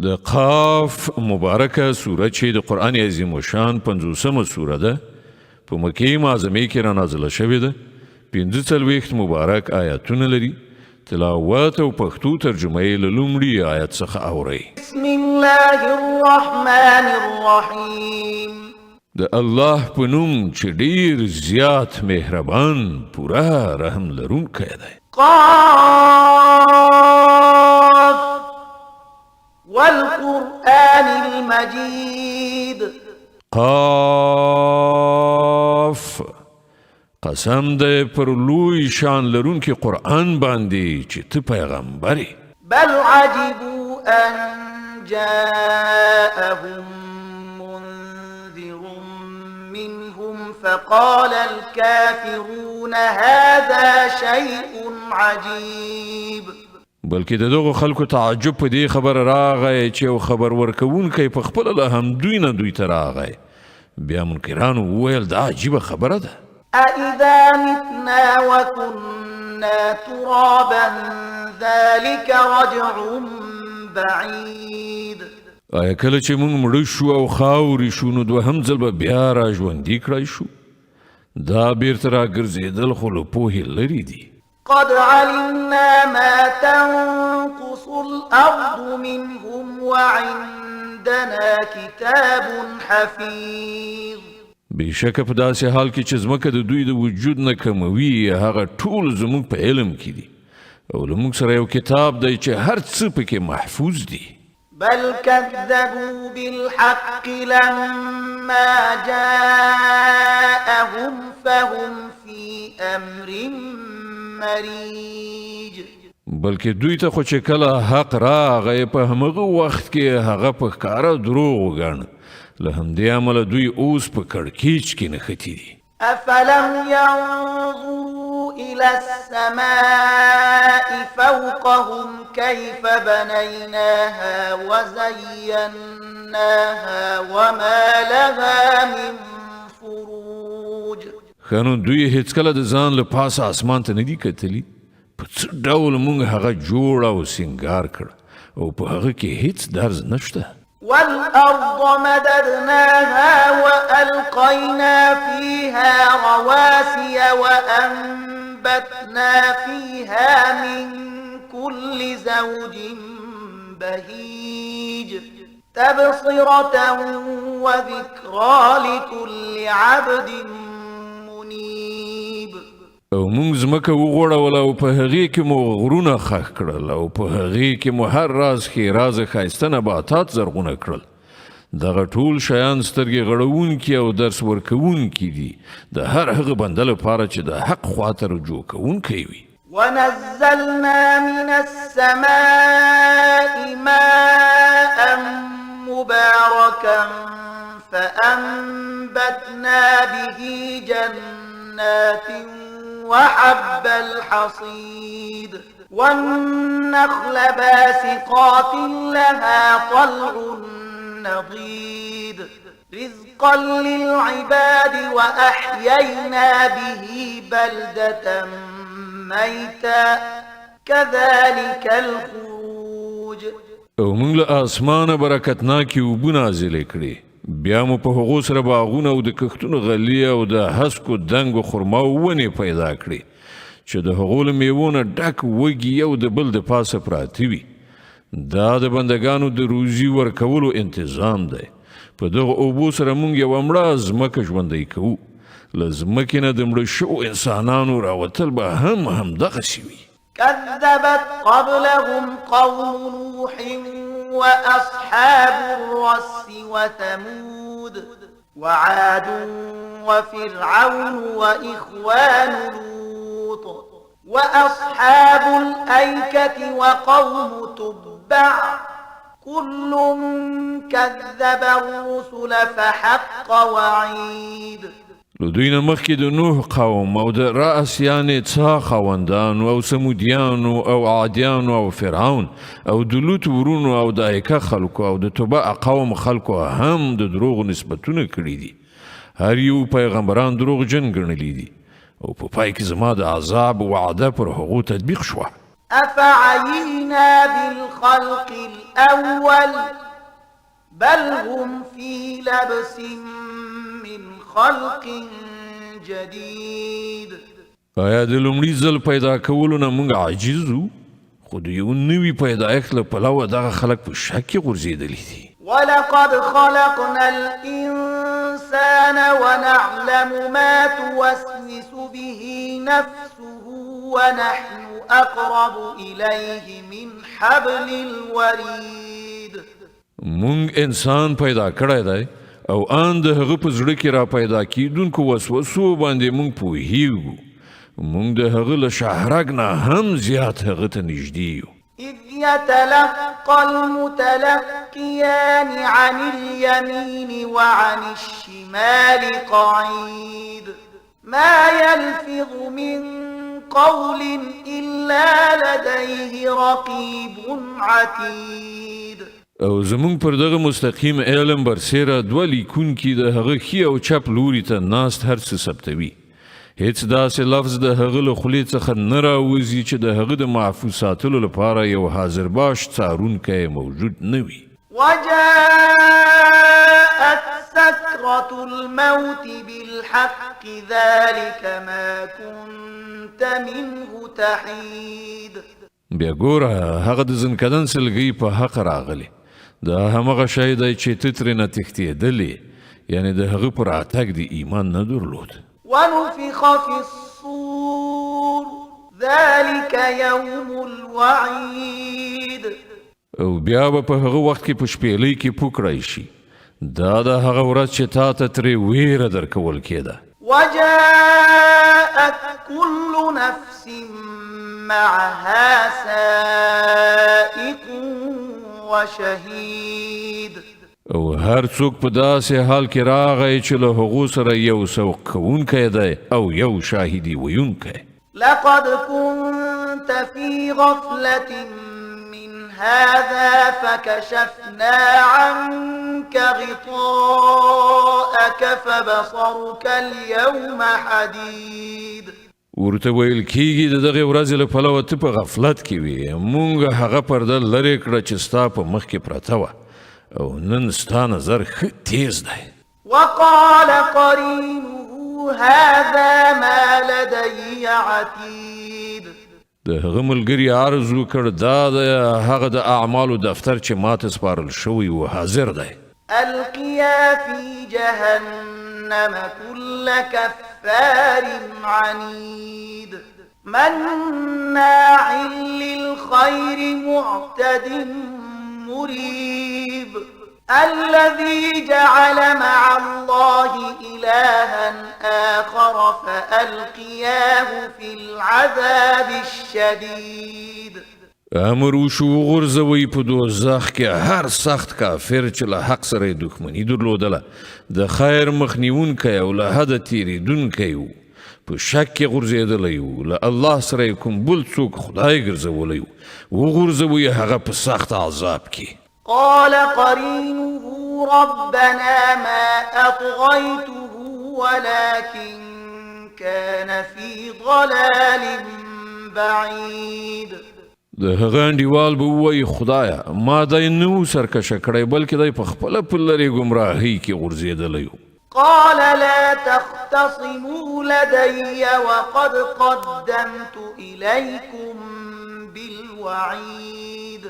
د قاف مبارکه سوره چې د قرآن عظیم الشان پنځوسمه سوره ده، په مکې معظمې کې را نازله شوې ده، 45 مبارک آیاتونه لري. تلاوت او پښتو ترجمه یې له لومړي آیت څخه اورئ. بسم الله الرحمن الرحیم. د الله په نوم چې ډیر زیات مهربان، پوره رحم لرونکی دی. قاف والقرآن المجید. قاف، قسم دی پر لوی شان لرونکي قرآن باندې چې ته پیغمبر یې. بل عجبوا أن جاءهم منذر منهم فقال الكافرون هذا شيء عجيب. بلکې د دغو خلکو تعجب په دې خبره راغی چې یو خبر ورکوونکی په خپله له همدوی نه دوی ته راغی. بیا منکرانو وویل دا عجیبه خبره ده. أإذا متنا وكنا ترابا ذلك رجع بعيد. آیا کله چې موږ مړه شو او خاورې شو نو دوهم ځل به بیا را ژوندي کړای شو؟ دا بیرته راګرځېدل خو له پوهې لرې دي. قد علمنا ما تنقص الأرض منهم وعندنا كتاب حفيظ. بېشکه په داسې حال کې چې ځمکه د دوی د وجود نه کموي، هغه ټول زموږ په علم کې دي، او له موږ سره یو کتاب دی چې هر څه پکې محفوظ دي. بل كذبوا بالحق لما جاءهم فهم في أمر مريج. بلکې دوی ته خو چې کله حق راغی په همغه وخت کې هغه په ښکاره دروغ وګاڼه. له همدې امله دوی اوس په کړکېچ کې نښتي دي. أفلم ينظروا إلى السماء فوقهم كيف بنيناها وزيناها وما لها من فروج. ښه نو دوی هیڅکله د ځان له پاسه اسمان ته نه دي کتلي؟ په څه ډول موږ هغه جوړ او سینګار کړ او په هغه کې هیڅ درز نشته. والأرض مددناها وألقينا فيها رواسي وأنبتنا فيها من كل زوج بهيج تبصرة وذكرى لكل عبد منيب. او موږ ځمکه وغوړوله او په هغې کې مو غرونه ښخ کړل او په هغې کې مو هر راز ښېرازه ښایسته نباتات زرغونه کړل. دغه ټول شیان سترګې غړوونکي او درس ورکوونکي دي د هر هغه بنده لپاره چې د حق خواته رجوع کوونکی وي. ونزلنا من السماء ماء مباركا فأنبتنا به جنات وحب الحصيد والنخل باسقات لها طلع نضيد رزقا للعباد وأحيينا به بلدة ميتا كذلك الخروج. او موږ له اسمانه برکتناکې اوبه نازلې کړې، بیا مو په هغو سره باغونه او د کښتونو غلې او د هسکو دنګو خرماو ونې پیدا کړې چې د هغو له میوو نه ډک وږي یو د بل د پاسه پراته وي. دا د بندګانو د روزي ورکولو انتظام دی. په دغو اوبو سره موږ یوه مړه ځمکه ژوندۍ کوو. له ځمکې نه د مړه شوو انسانانو راوتل به هم همدغسې وي. كذبت قبلهم قوم نوح وأصحاب الرس وثمود وعاد وفرعون وإخوان لوط وأصحاب الأيكة وقوم تبع كل كذب الرسل فحق وعيد. له دوی نه مخکې د نوح قوم او د رأس یعنې څا خاوندانو او ثمودیانو او عادیانو او فرعون او د لوط ورونو او د ایکه خلکو او د تبع قوم خلکو هم د دروغو نسبتونه کړي دي. هر یو پیغمبران دروغجن ګڼلي دي او په پای کې زما د عذاب وعده پر هغو تطبیق شوه. أفعينا بالخلق الأول بل هم في لبس من خلق جديد. آیا د لومړي ځل پیدا کولو نه موږ عاجز وو؟ خو د یو نوي پیدایښت له پلوه دغه خلک په شک کې غورځېدلي دي. ولقد خلقنا الإنسان ونعلم ما توسوس به نفسه ونحن أقرب إليه من حبل الوريد. مونږ انسان پیدا کړی دی او ان د هغه په زړه کې را پیدا کیدونکو وسوسو باندې مونږ پوهیږو. مونږ د هغه له شاهرګ نه هم زیات هغه ته نږدې یو. إذ يتلقى المتلقيان عن اليمين وعن الشمال قعيد ما يلفظ من قول إلا لديه رقيب عتيد. او زمونږ پر دغه مستقیم علم برسېره دوه لیکونکي د هغه ښي او چپ لوري ته ناست هر څه ثبتوي. هیڅ داسې لفظ د هغه له خولې څخه نه راوځي چې د هغه د محفوظ ساتلو لپاره یو حاضر باش څارونکی موجود نه وي. وجاءت سكرة الموت بالحق ذلك ما كنت منه تحيد. بیا ګوره هغه د ځنکدن سلګۍ په حق راغلی. دا همغه شی دی چې ته ترېنه تښتېدلې، یعنې د هغه پر راتګ دې ایمان نه درلود. ونفخ في الصور ذلك يوم الوعيد. او بیا به په هغه وخت کې په شپېلۍ کې پوکړای شي. دا د هغه ورځ چې تا ته ترې ویره درکول کېده. وجاءت كل نفس معها سائق وشهيد. او هر څوک په داسې حال کې راغی چې له هغو سره یو سوق کوونکی دی او یو شاهدي ویونکی. لقد كنت في غفلة من هذا فكشفنا عنك غطاءك فبصرك اليوم حديد. ورته ویل کیږي د دغې ورځې له پلوه ته په غفلت کې وې، مونږ هغه پرده لرې کړه چې ستا په مخ کې پرته وه او نن ستا نظر ښه تیز دی. وقال قرينه هذا ما لدي عتيد. د هغه ملګري عرض وکړ دا د هغه د اعمالو دفتر چې ماته سپارل شوی و حاضر دی. ألقيا في جهنم كل كفار عنيد مناع للخير معتد مريب الذي جعل مع الله إلها آخر فألقياه في العذاب الشديد. امر وشو وغورځوئ په دوزخ کې هر سخت کافر چې له حق سره یې دښمني درلودله، د خیر مخنیونکی او له حده تېرېدونکی و، په شک کې غورځېدلی و، له الله سره یې کوم بل څوک خدای ګرځولی و، وغورځوئ هغه په سخت عذاب کې. قال قرينه ربنا ما أطغيته ولكن كان في ضلال بعيد. د هغه انډیوال به ووایي خدایه ما دی نه و سرکشه کړی، بلکې دی په خپله په لرې ګمراهۍ کې غورځېدلی و. قال لا تختصموا لدي وقد قدمت إليكم بالوعيد.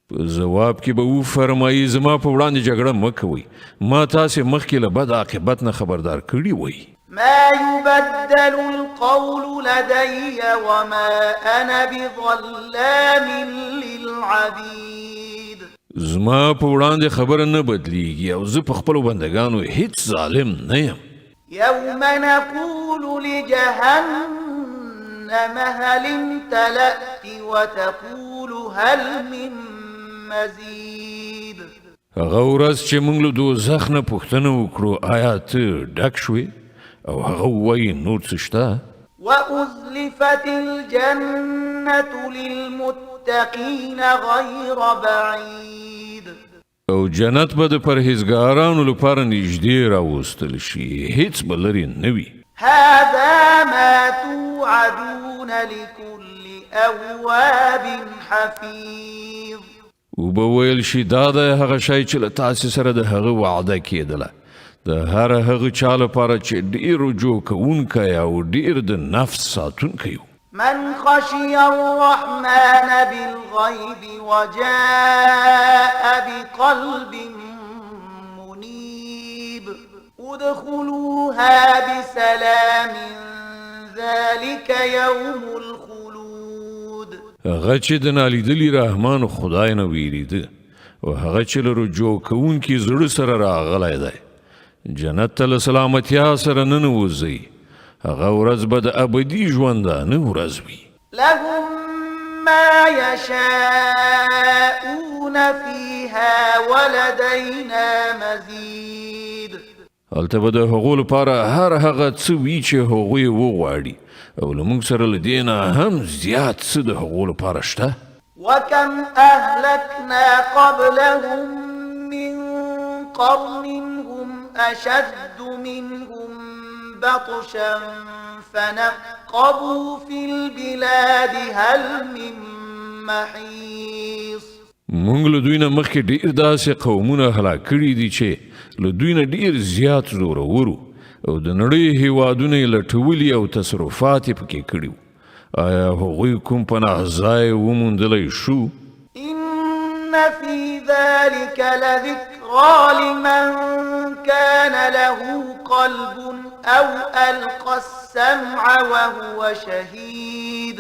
په ځواب کې به وفرمایي زما په وړاندې جګړه مه کوئ، ما تاسې مخکې له بد عاقبت نه خبردار کړي وئ. ما يبدل القول لدي وما أنا بظلام للعبيد. زما په وړاندې خبره نه بدلیږي او زه په خپلو بندګانو هیڅ ظالم نه یم. يوم نقول لجهنم هل امتلأت وتقول هل من مزيد. هغه ورځ چې موږ له دوزخ نه پوښتنه وکړو آیا ته ډک شوې، او هغه ووایي نور څه شته. وأزلفت الجنة للمتقين غير بعيد. او جنت به د پرهیزګارانو لپاره نږدې راوستل شي، هیڅ به لرې نه وي. هذا ما توعدون لكل أواب حفيظ. وبه ویل شي، دا دی هغه شی چې له تاسې سره د هغه وعده کېدله، د هر هغه چا لپاره چې ډېر رجوع کوونکی او ډېر د نفس ساتونکی و. من خشي الرحمن بالغيب وجاء بقلب منيب ادخلوها بسلام ذلك يوم الخلود. هغه چې د نالیدلي رحمان خدای نه ویریده او هغه چې له رجوع کوونکي زړه سره راغلی دی، جنت ته له سلامتیا سره ننوځي. هغه ورځ به د ابدي ژوندانه ورځ وي. لهم ما يشاءون فيها ولدينا مزيد. هلته به د هغو لپاره هر هغه څه وي چې هغوی وغواړي، او له موږ سره له دې نه هم زیات څه د هغو لپاره شته. وكم أهلكنا قبلهم من قرن هم أشد منهم بطشا فنقبوا في البلاد هل من محيص. مونږ له دوی نه مخکې ډېر داسې قومونه هلاک کړي دي چې له دوی نه ډېر زیات زورور وو او د نړۍ هیوادونه یې لټولي او تصرفات یې پکې کړي وو. آیا هغوی کوم پناه ځای وموندلی شو؟ إن في ذلك لذكرى لمن كان له قلب أو ألقى السمع وهو شهيد.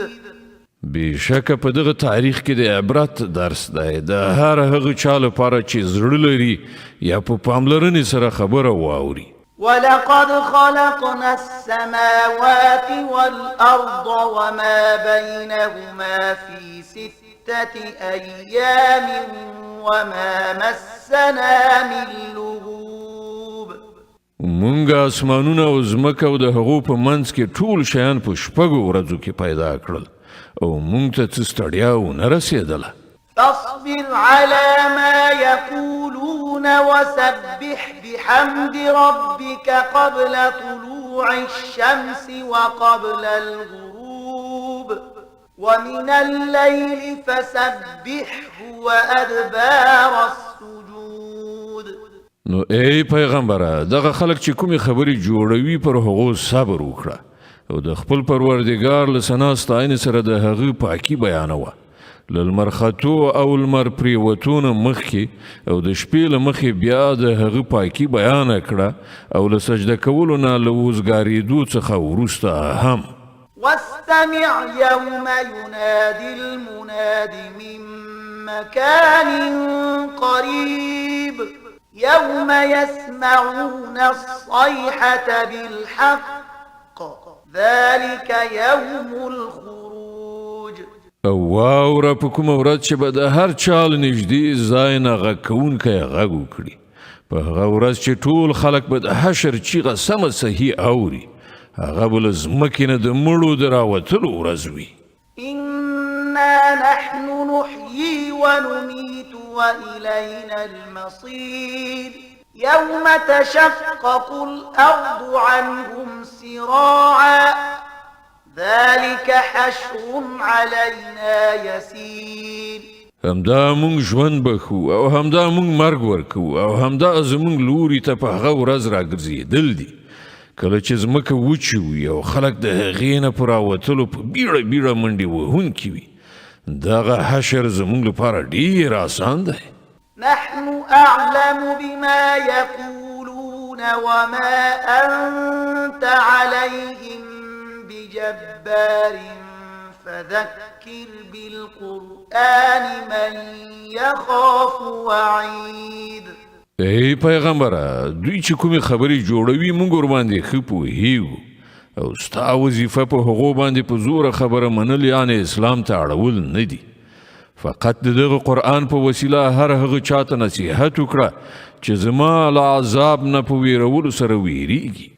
بېشکه په دغه تاریخ کې د عبرت درس دی، د هر هغه چا لپاره چې زړه لري یا په پاملرنې سره خبره واوري. ولقد خلقنا السماوات والأرض وما بينهما في 6 أيام وما مسنا من لغوب. مونږ اسمانونه او ځمکه او د هغو په منځ کې ټول شیان په 6 ورځو کې پیدا کړل او مونږ ته څه ستړیا ونه رسېدله. فاصبر على ما يقولون وسبح بحمد ربك قبل طلوع الشمس وقبل الغروب ومن الليل فسبحه وأدبار السجود. نو ای پیغمبره، دغه خلک چې کومې خبرې جوړوي پر هغو صبر وکړه او د خپل پروردګار له ثنا ستاینې سره د هغه پاکي بیانوه. له لمر ختو او لمر پرېوتو نه مخکې او د شپې له مخې بیا د هغه پاکي بیانه کړه او له سجده کولو نه له وزګارېدو څخه وروسته هم. واستمع يوم ينادي المناد من مكان قريب يوم يسمعون الصيحة بالحق ذلك يوم الخروج. او واوره په کومه ورځ چې به د هر چا له نږدې ځای نه غږ کوونکی غږ وکړي، په هغه ورځ چې ټول خلک به د حشر چیغه سمه صحیح اوري، هغه به له ځمکې نه د مړو د راوتلو ورځ وي. إنا نحن نحيي ونميت وإلينا المصير يوم تشقق الأرض عنهم سراعا ذلك حشر علينا يسير. همدا مونږ ژوند بښو او همدا مونږ مرګ ورکوو او همدا زمونږ لوري ته په هغه ورځ راګرځېدل دي کله چې ځمکه وچه وي او خلک د هغې نه په راوتلو په بیړه بیړه منډې وهونکي وي. دغه حشر زمونږ لپاره ډېر آسان دی. نحن أعلم بما يقولون وما أنت عليهم بجبار فذكر بالقرآن من يخاف وعيد. ای پیغمبره، دوی چې کومې خبرې جوړوي موږ ورباندې ښه پوهېږو او ستا وظیفه په هغو باندې په زوره خبره منل یعنې اسلام ته اړول نه دي. فقط د دغه قرآن په وسیله هر هغه چاته نصیحت وکړه چې زما له عذاب نه په ویرولو سره ویریږي.